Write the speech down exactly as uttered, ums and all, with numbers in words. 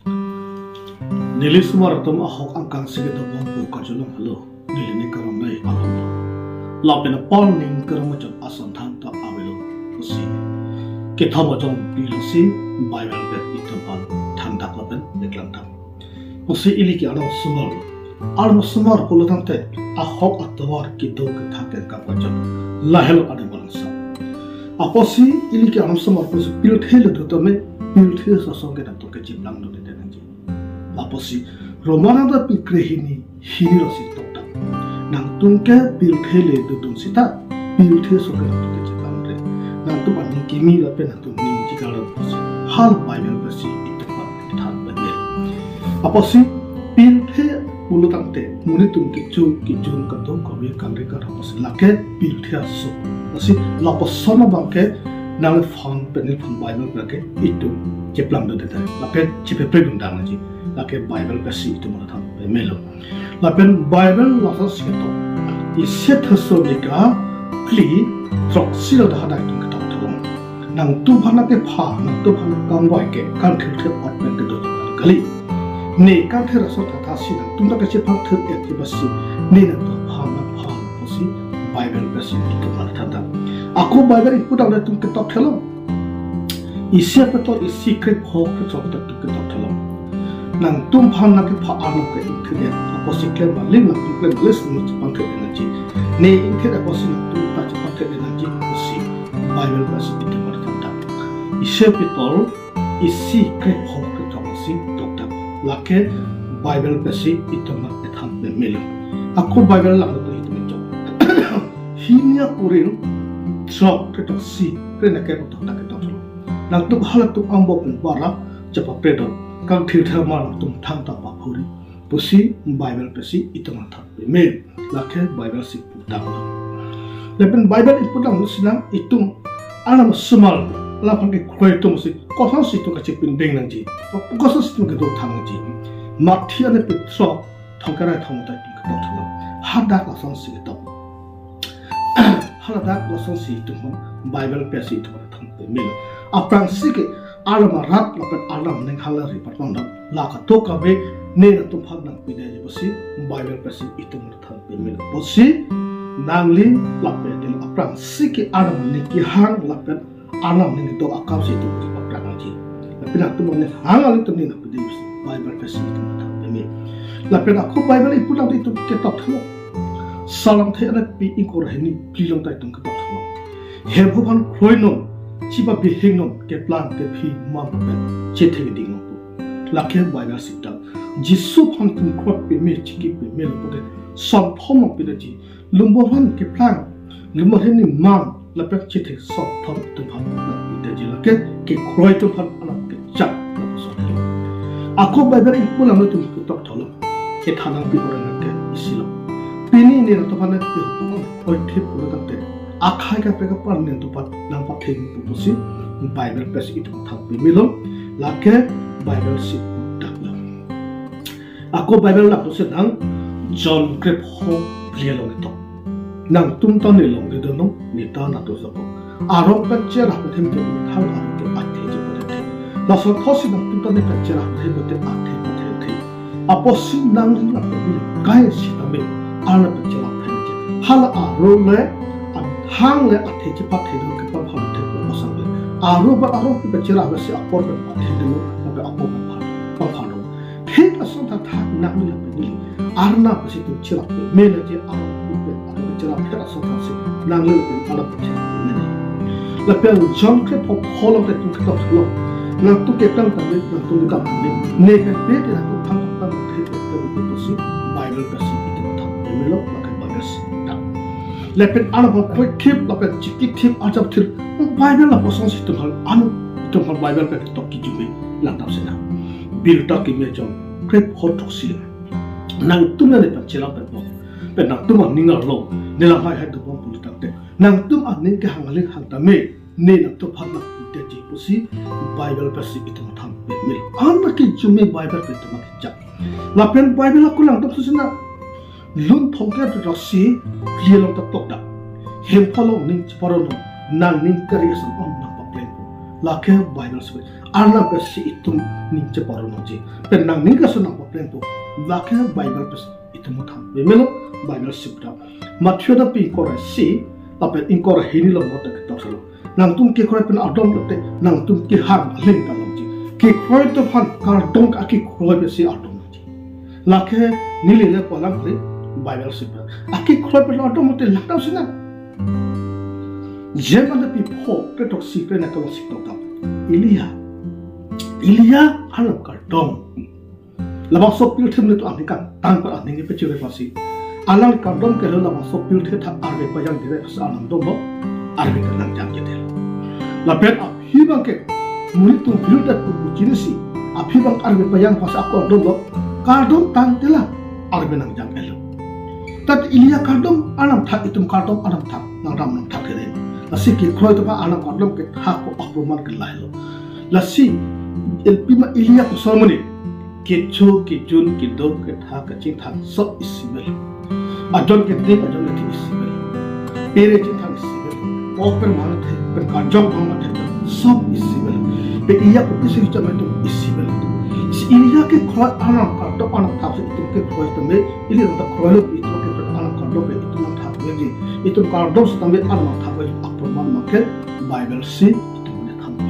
Neli osomar atum ahok angkang si kedobom pu karjulong helo, neli ning karong dai along. Lapen apor ning karong ajon ason thangta avelo pusi kethom ajon pilo si Bible pen itum aphan thangdak lapen deklang thang. Pusi ili ke arnam osomar, arnam osomar pulo tangte ahok atovar kedo kethak ke kap ajon lahelo arnam bangso. Apotsi ili ke arnam osomar pusi pirthe le do tame, pirthe asong ke nangtum ke cheplang dun nangji. Apotsi Roma nangta pi krehini hini rasi tokta, nangtum ke pirthe le dodun sita, pirthe asong ke nangtum ke cheplang re. Nangtum aning kimi lapen nangtum ning chikal pusi hala Bible pusi itum aphan than bendel. Apotsi pirthe pulo tangte monit atum kecho kejun kadokave kangri kadok pusi lake pirthe asong. Lasi lapuson abang ke nangphan pen neliphan Bible pen ke itum cheplang dun tangte lapen chepepre dun dang nangji, lake Bible pusi itum aphan than pemelo. Lapen Bible lason si ketok, isi Thessalonika phli throksi lo dak hadak itum ketok thalong. Nangtum aphan nangkepha, nangtum aphan nangkangvai ke kangthir thir ot pen kedo kali. Ne kangthir ason thakthaksi nangtum ta kachephan thir-et ji basi, ne nangtum aphan nangpha pusi Bible pusi itum aphan than dam. Ako Bible ipu dam itum ketok thalong. Isi Peter isi krepho krethrok ta itum ketok thalong. Nangtum aphan nangkepha arnam ke ingthir-et, apotsi klem aling nangtum klem aling nangtum chephan thir-et nangji. Ne ingthir apotsi nangtum ta chephan thir-et nangji pusi Bible pusi itum aphan than dam. Isi Peter isi krepho krethrok si tokta, lake Bible pusi itum aphan than pemelo. Ako Bible lang tu itum chok. Hini aKorinth throk krethrok si kre na ke tokta ketok thalong. Nangtum halatum angbong pen bara chepapre dun, kangthir thir ma nangtum thangta paphuri pusi Bible pusi itum aphan than peme, lake Bible si pu dam. Lapen Bible ipu dam sinang itum arnam osomar, laphan kekroi atum si kosonsi itum kachepindeng nangji, kosonsi itum kedo thang nangji. Mathi ane Petro thongkre thong ta itum ketok thalong. Hadak lason si ketok. Haladak lason si itum aphan Bible pusi itum aphan than pemelo. Aphrangsi ke arnam arat lapen arnam aning hala ri patpon dam. La kadokave ne nangtum aphan nangpidetji pusi Bible pusi itum aphan than pemelo. Pusi nangli lapen neli aphrangsi ke arnam aning kehang lapen arnam aning do akam si itum ri paprang nangji. Lapen nangtum aning hang aling atum ne nangpidetji pusi Bible pusi itum aphan than peme. Lapen ako Bible ipu dam itum ketok thalong. Psalm thek ane pi ingkoi ra hini phli along ta itum ketok thalong. Hemphu aphan kroinon, chibihek non, keplang kephi man pen chethek dingnon pu. Lake Bible si dam. Jisu aphan itum kroi peme, chiki pemelo pote, son thom nangpidetji. Lumbor aphan keplang, lumbor hini man, lapen chethek son thom itum aphan nangpidetji, lake kekroi atum aphan arnam kechak lapuson. Ako Bible ipu dam itum ketok thalong. Kethan nangpi orang ke isi lo. Pini ne nangtum aphan nangpi hukum oi thip pulo tangte, akhai kaprek apar ne nangtum aphan nangpathe pu pusi Bible pusi itum aphan than pemelo, lake Bible si dak lo. Ako Bible lapuson dang, John krepho phli along ketok. Nangtum ta ne longledunnon, ne ta nangtum sabo. Arong pen cherap atheng te, thang arong ke athe chepathekthe. Laso thotsi nangtum ta ne pen cherap atheng te athe pathekthe. Apotsi nangli lapen neli kai sitame arong pen cherap atheng te. Hala arong le, an thang le athe chepathedun ke pangphan thek lo asang le. Arong ba arong ke pen cherap si apor pen pathedun, lapen apor pen phan, pangphan dun. Thek ason thakthak nangli lapen neli arnam pusi itum cherap peme nangji, arnam pen arnam cherap thek ason thak si nangli lapen arnam cherap peme nangji. Lapen John krepho pho along ta itum ketok thalong. Nangtum keplang tame, nangtum kedam tame, ne pen pe te nangtum thang thang thek thek thek pusi Bible pusi itum aphan than pemelo, lake Bible si dak. Lapen arnam aphan kroi thip, lapen chiki thip, arjap thip, Bible lapuson si itum aphan, anu itum aphan Bible pen ketok kijume lang dam sinang. Birta kimi John krepho throksi. Nangtum ne pen cherap pen bom, pen nangtum aning arlo ne lam haihai dobom pulo tangte, nangtum aning kehang aling hang tame, ne nangtum aphan nangpidetji pusi Bible pusi itum aphan than pemelo. Arnam kijume Bible pen itum kechak. Lapen Bible ako lang dam sinang. Lun thomkep ra si phli along ta tokdak. Hemphu along ning cheparonon, nang ning kari asam om nangpaplengpo. Lake Bible si. Arnam pensi itum ning cheparonji. Pen nangning kasu nangpaplengpo. Lake Bible pensi itum thang. Memelo Bible si ta. Matthew ta pi ingkoi ra isi, lapen ingkoi ra hini along ta ketok salo. Nangtum kekroi pen ardom lote, nangtum kehang aling ta longji. Kekroi atum aphan kardom ke akekroi pensi ardom longji. Lake neli le pu alam kali Bible si ta. Akekroi pen ardom lote lakdam sinang. James anta pi pho kre throksi kre na kelongsi tokdam. Elia. Elia alam kardom. Labangso pirthe amonit atum aning kangtang pen aning kepachiroi apotsi, alang kardom kelo labangso pirthe athak arve pajang dire apotsi alang domlo, arve ke nangjang kethelo. Lapen aphi abang ke monit atum virut det pu puchinisi, aphi abang arve pajang apotsi ako domlo, kardom tangte la arve nangjang-etlo. Tat Elia kardom alam thak, itum kardom alam thak, nangdam nangthak kere. Lasi kekroi atum aphan alang kardom kethak ko aproman ke lahelo. Lasi ilpi ma Elia koson amonit, kecho, kejun, kedo, kethak, kachingthak, sob isi avelo. Ajon kedik, ajon kedik isi avelo. Pere chingthak isi avelo. Pok pen mangthe, pen kajok mangthe, sob isi avelo. Pe Elia ko isi chama atum isi avelo. Si Elia kekroi alang kardom alang thak si itum kekroi atum me, Elia ta kroilo itum kekroi alang kardom ke itum nangthak me ji. Itum kardom setame alang thak me aproman ma ke Bible si